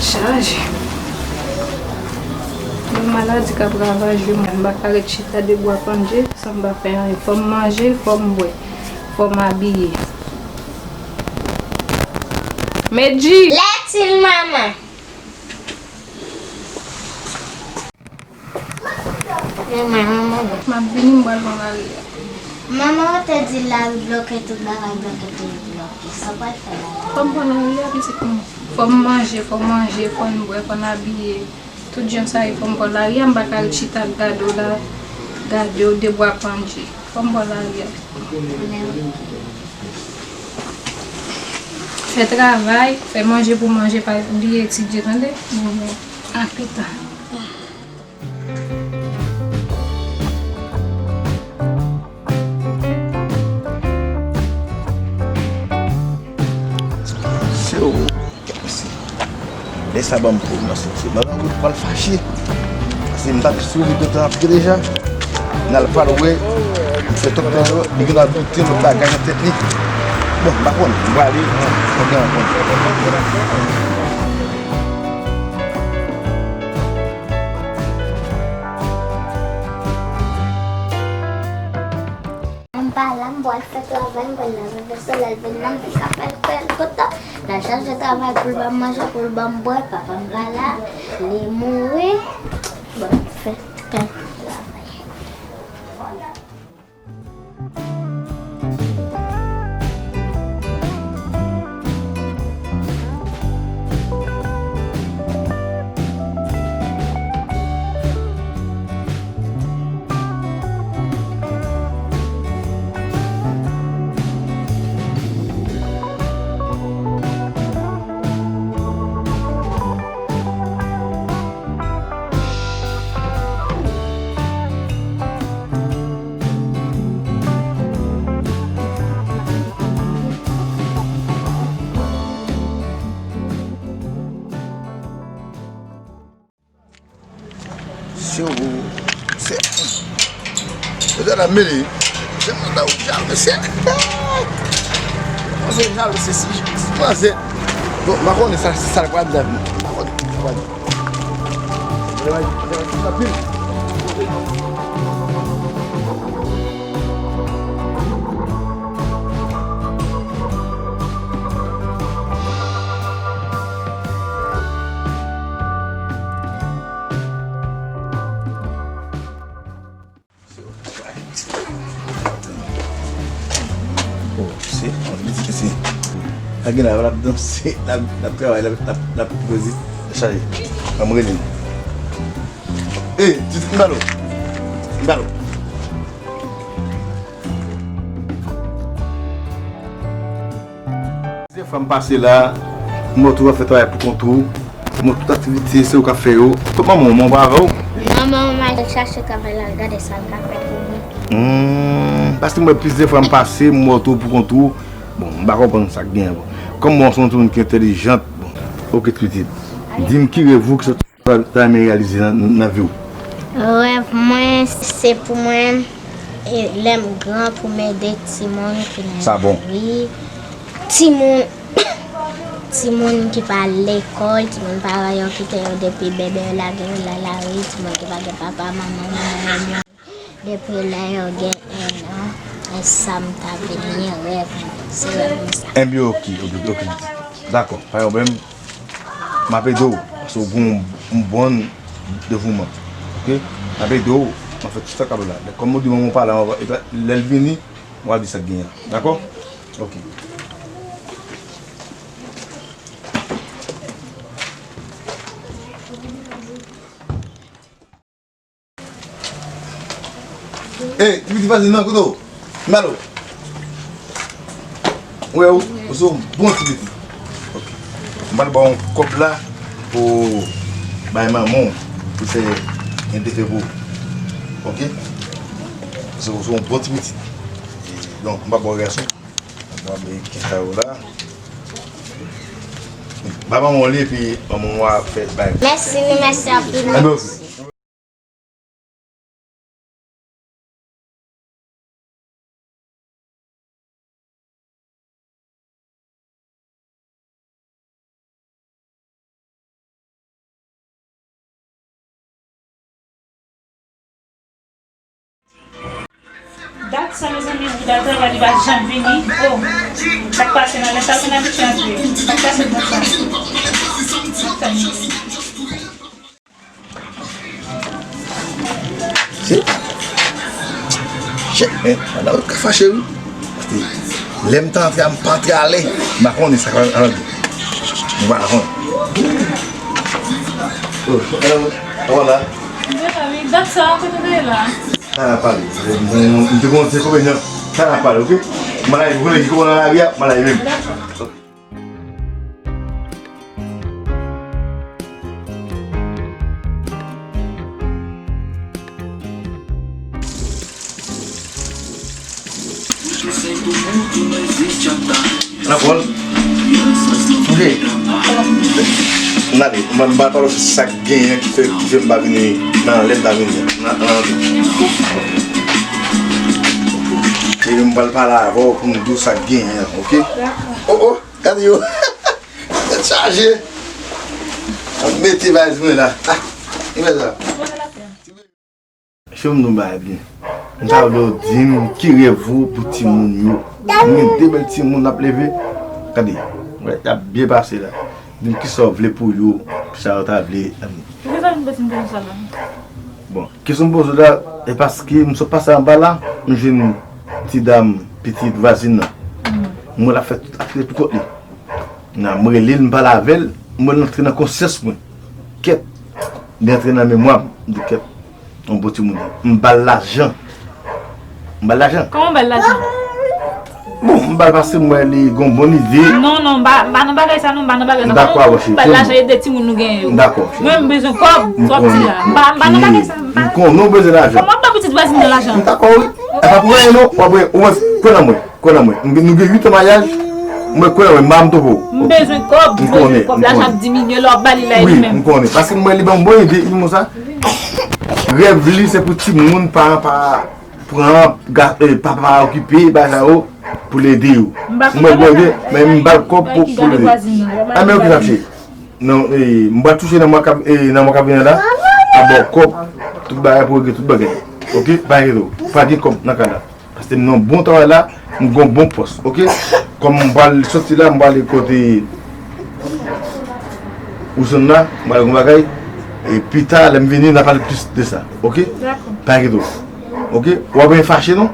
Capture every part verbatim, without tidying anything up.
Chaje. Yon maladi k ap ravaje mwen. M pa ka ret chita de bwa pandje san m pa fè anyen. Fò m manje, fò m bwè, fò m abiye. Medji! Lèt, manman. Men mwen, mwen, mwen. M ap vini, m pral pran lari a. Manman, ou te di lari bloke, tout bagay bloke, tout bloke. Sa w pral fè la? Fò m pran lari a, pitit mwen. Fò m manje, fò m manje, fò m bwè, fò m abiye. Tout jan sa ye, fò m pran lari a, m pa ka ret chita ap gade w la, gade w de bwa pandje. Fò m pran lari a. Fè travay, fè manje pou manje, pa bliye etidye, tande? A pita. Se ou. Kèt mesye. Lè sa ban m pwoblèm nan soti. Mwen menm pral fache. Paske m t ap sou wout de tan ap deja. N al pral wè. M fè tout tan yo. Li gen dwa doute lòt bagay nan tèt li. Bon, m pa konn. M prale. Mwen gen ankò. M pa la, m pral fè travay, m pral lave vèsèl, lè l vin la, m fè kapèl, fè l kontan. L al chache travay pou l ban m manje, pou l ban m bwè, papa m pa la, li mouri. Bon, m fè kèk travay. Se ou, se ou. Ou te la mele. Se manda ou jalou, mesye. Mwen se jalou, se si. Mwen se. Bon, m pa konnen sa, se sa l pral di avè m. M pa konnen sa l pral di. Oh, se, oh, li di ke se. Sa gen la, l ap danse, l ap, l ap travay, l ap, l ap, l ap poze. Chaje. Ban m rele l. Ey, ti, m ba l ou. M ba l ou. Plizyè fwa m pase la, m wè w toujou ap fè travay pou kont ou. M wè tout aktivite, se ou k ap fè yo. Kot manman w, manman w pa avè w? Manman w mal chache travay la, gade sa l ka fè pou mwen. Hmm, paske m wè plizyè fwa m pase, m wè w toujou pou kont ou. Bon, m pa konprann sa k gen ankò. Kòm mwen se yon timoun ki entèlijant, bon. Oke, pitit. Di m ki rèv ou ki sot ta renmen reyalize nan, nan vi w? Rèv mwen, se pou mwen, e, lè m gran, pou m ede timoun ki nan lari. Timoun, timoun ki pa al lekòl, timoun paran yo kite yo depi bebe yo lage yo nan lari, timoun ki pa gen papa, manman, manman yo. Depi lè yo gen en an, e sa m ta vin, rèv mwen. Se rèv mwen sa. Enben, oke, oke, oke. Dakò, pa gen pwoblèm. M ap ede w, paske w gen yon, yon bon devouman. Oke? M ap ede w, m ap fè tout sa k ap la. Kòm ou di manman w pa la, epi lè l vini, w a di sa k genyen an. Dakò? Oke. Ey, ti pitit, fasil non, kote w? M ba l ou. Ou wè ou, ou se yon bon ti pitit. Ok. M pral ba w yon kòb la pou bay manman w, pou fè yon defe pou ou. Ok? Ou se, ou se yon bon ti pitit. Donk, m pa ba w gason. M ba w kisa yo la. Ba manman w li, epi manman w a fè bay. Mèsi, wi, mèsi anpil. Enben, ok. Sa, mezanmi, bouda travay li pa janm vini. Oh, sa k pase nan lè sa, mwen abitye antre. Sa k pase konsa? Se, se, men, madanm ka fache, wi. Paske lè m t antre a, m pa antre alè. M pa konnen sa k ap rive. M pa konnen. Oh, eh, wala. Mwen la, wi, dat sa, kote w te ye la? Sa n ap pale. M, m, m te konn se konbyen jan. Sa n ap pale, oke? M al, ou konnen ki kote nan lari a, m al menm. Dakò. N ap wè l. Ok. N ale, m, m pa pale w sa k genyen ki fè, ki fè m pa vini nan lè m ta vini an. N a, n a antre. Epi m pral pale avè w pou m di w sa k genyen an, ok? Dakò. Oh, oh, gade yo. Tèt chaje. Ap mete valiz mwen la. Ah, ki bagay sa? Chè m, nou bay byen. M ta vle w di m ki rèv ou pou timoun yo. M gen de bèl timoun ap leve. Gade, wè, y ap byen pase la. Di m kisa w vle pou yo, kisa yo ta vle. Poukisa w vin poze m kesyon sa la? Bon, kesyon m poze w la, e paske m sot pase anba la, m jwenn ti dam, pitit vwazin nan. M wè l ap fè tout aktivite pou kont li. Nan, m rele l, m pale avè l, m wè l antre nan konsyans mwen. Kèt, li antre nan memwa m, m di kèt, yon bon timoun. M ba l lajan. M ba l lajan. Kòman w ba l lajan? Bon, m ba l paske m wè li gon bon ide. Non, non, m pa, m pa nan bagay sa non, m pa nan bagay sa. Dakò, kòman w cheri, ba l lajan ede timoun nou genyen yo? Dakò, cheri. Mwen, m bezwen kòb, sa w ap di la. M pa, m pa nan bagay sa, m pa. M konnen w bezwen lajan. Kòman w ba pitit vwazin nan lajan? M dakò, wi. E pa pou anyen non, w ap wè, ou mwen, kwè nan mwen. Kwè nan mwen. Nou gen, nou gen uit an maryaj. Mwen kwè nan mwen, m pa m topo. M bezwen kòb, m bezwen kòb. Lajan ap diminye, lè w ap ba li la, e li menm. Wi, m konnen. Paske m wè li ban m bon ide, li konsa. Rèv li, se pou timoun, paran pa pran, ga-, eh, papa okipe, bagay sa yo, pou l ede yo. M wè l bon ide, men m ba l kòb pou, pou l ede. A, men oke, sa mache. Non, eh, m pral touche nan mwa k ap, eh, nan mwa k ap vini an la. A ba w kòb, tout bagay pou regle tout bagay. Oke? Pa enkyete w. Pa gen kòb nan kay la. Paske m nan bon travay la, m gon bon pòs, oke? Kòm m pral soti la, m prale kote Wilson la, m prale gon bagay, e pita, lè m vini, n a pale plis de sa, oke? Dakò. Pa enkyete w, oke? W ap byen fache, non?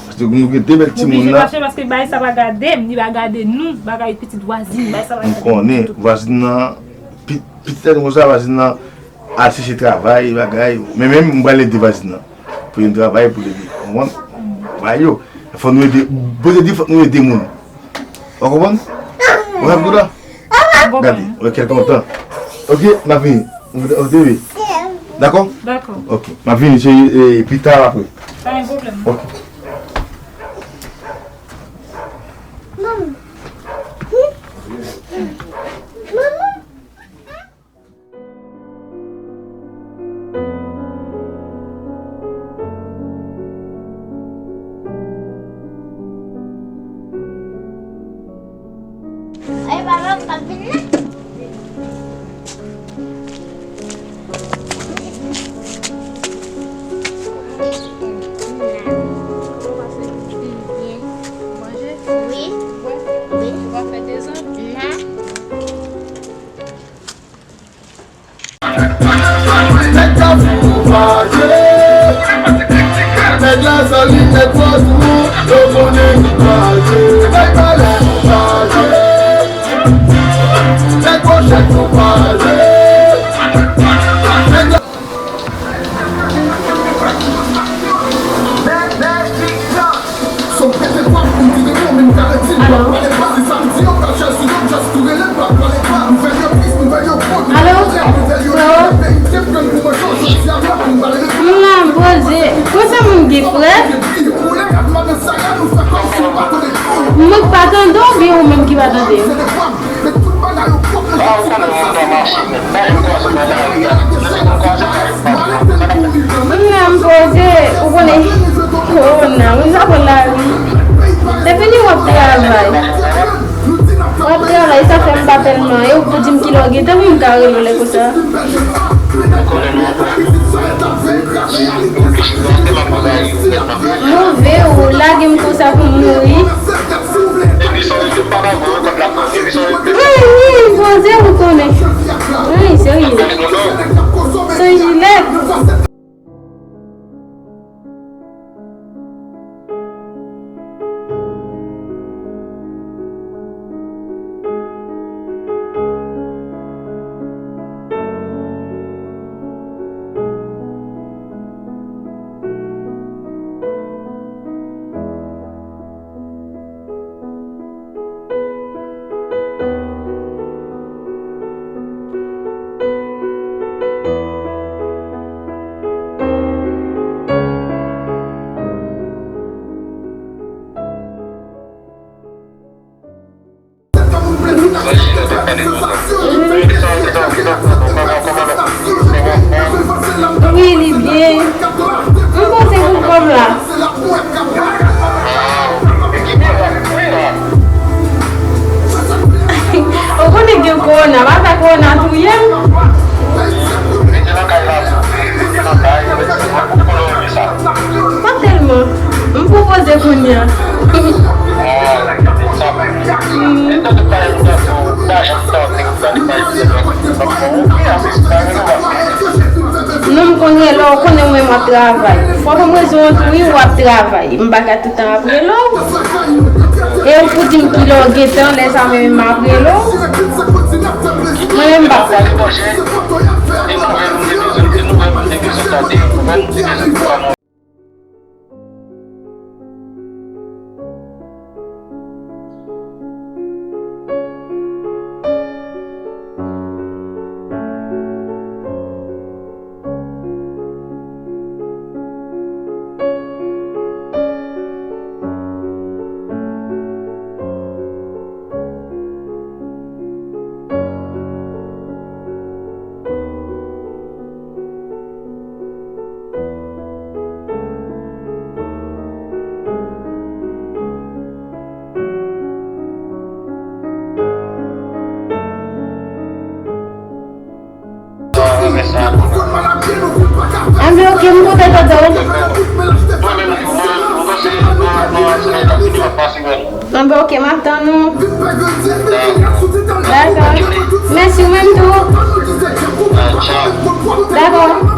Paske nou gen de bèl timoun la. M oblije fache paske bagay sa pa gade m, li pa gade nou, bagay pitit vwazin, bagay sa pa gade nou. M konnen, vwazin nan, pi-, pitit la konsa, vwazin nan, al chèche travay, bagay. Men menm, m pral ede vwazin nan. Pou yon travay, pou l ede. Ou konprann? Bay yo. Fò nou ede. Bondye di fòk nou ede moun. Ou konprann? Ou konprann kou la? Gade, ou kèk kontan. Oke, m ap vini. Ou te, ou te vini. Dakò? Dakò. Oke. M ap vini, cheri, e, pita apre. Pa gen pwoblèm. Oke. Manman. Manman. Ay, papa, m p ap vin nan. Kòman w pase? Byen. Ou manje? Wi. Ou bwè? Wi. Ou pa fè dezòd? Non. Nèg la sòlid, nèg fò tou, yo konnen nou kraze. Nèg balè nou kraze. Nèg wochèt nou kraze. Nèg la Alo? Alo? Freo? M la, m poze. Konsa moun gen frè? Mwen k pa tande w oubyen ou menm ki pa tande m? Moun nan m poze, ou konnen, kowona, moun sa pran lari. Se fini w ap travay. W ap travay, sa fè m pa tèlman, e ou pou di m kilè w gentan vin, m ka rele w lè konsa. Move, ou lage m konsa pou m mouri. Wi, wi, poze ou konnen. Wi, serye. San jilèt. Wi, li byen. M panse pou kòb la. Ou konnen gen kowona, pa fè kowona touye m. Pa tèlman. M pwopoze kounye a. Non, m konn lè w konnen mwen m ap travay. Fòk mwen rezon an tou, wi, w ap travay. M pa ka toutan ap rele w. E ou pou di m kilè w gentan, lè sa menm m ap rele w. Mwen menm m p ap. Anben, ok, m kontan tande w. Anben, ok, m ap tann ou. Dakò. Mèsi, ou menm tou. Dakò.